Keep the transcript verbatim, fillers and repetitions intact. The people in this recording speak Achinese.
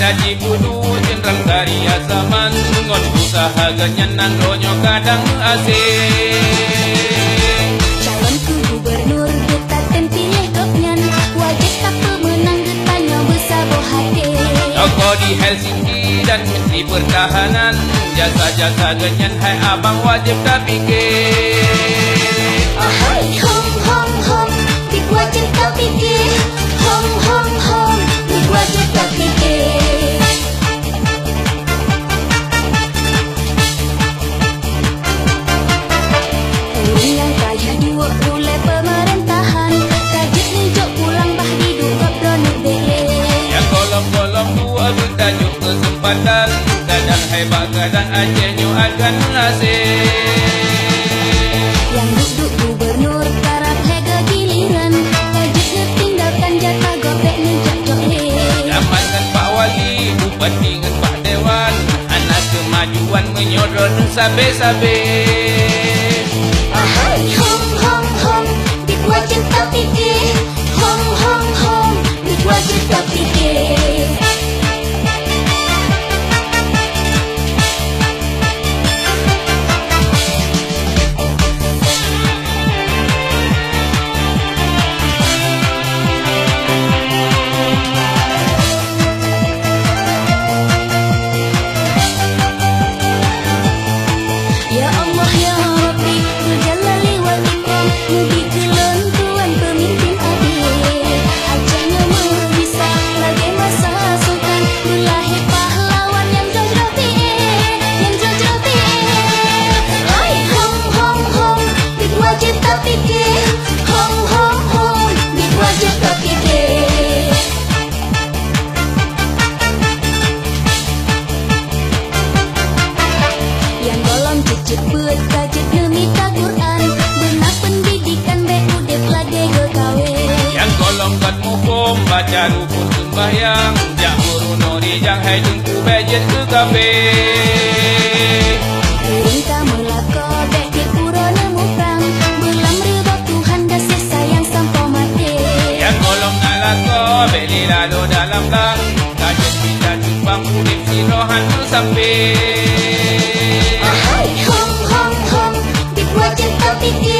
Haji Bulu Jeuneural Karya Zaman, ngon useuha geuhnyan nanggroe nyoe kadang meuaséng. Calon keu gubernur geuh tatem piléh gobnyan, wajéb tapeumeunang geutanyoe beusaboh até. Tokoh di Helsinki dan Menteri Pertahanan, jasa-jasa geuhnyan hai abang wajéb tapike. Ahai hom hom hom, biet wajéb tapike. Hom hom hom, biet wajéb tapike. Ureueng nyang ka jeuet duek ulée peumeurentahan, ka jeuet neujok pulang bah diduek gob droeneuh bék lé. Nyang gohlom-gohlom dua geutanyoe keuseumpatan, kadang hai bak kadang Aceh nyoe akan meuaséng. Nyang duek-duek gubernur karab lhée geuh giliran, ka jeuet neutinggalkan jatah gob bék neujak cok lé. Zaman ngon Pak Wali, Bupati ngon Pak Dewan, hana keumajuan meunyoe droeneuh sabé-sabé. Ahai hom hom hom, biet wajéb tapike. Hom hom hom, biet wajéb tapike. Ya Allah, ya Rabbi, dzul jalali wal ikram, neubi keu lôn Tuhan peumimpin adé. Aceh nyoe meugisa lagée masa sultan, beulahé pahlawan nyang jroh-jroh pih, nyang jroh-jroh pih. Hai hom hom hom, biet wajéb tapike. Hom hom hom, biet wajéb tapike. Nyang gohlom cit-cit beuet ka jeuet neumita Quran, beuna peundidikan bék udeb lagée geukawé. Nyang gohlom kat muphom baca rukun seumbahyang, jak meurunoe rijang hai teungku bék jeuet keu kafé. Ureueng ka meulakoe bék jeuet uroe neumuprang, beulam ridha Tuhan gaséh sayang sampoe maté. Nyang gohlom na lakoe bék lé laloe dalam blang, ka jeuet mita simpang udeb sidroe han meusampé. Ahai hom hom hom, biet wajéb tapike.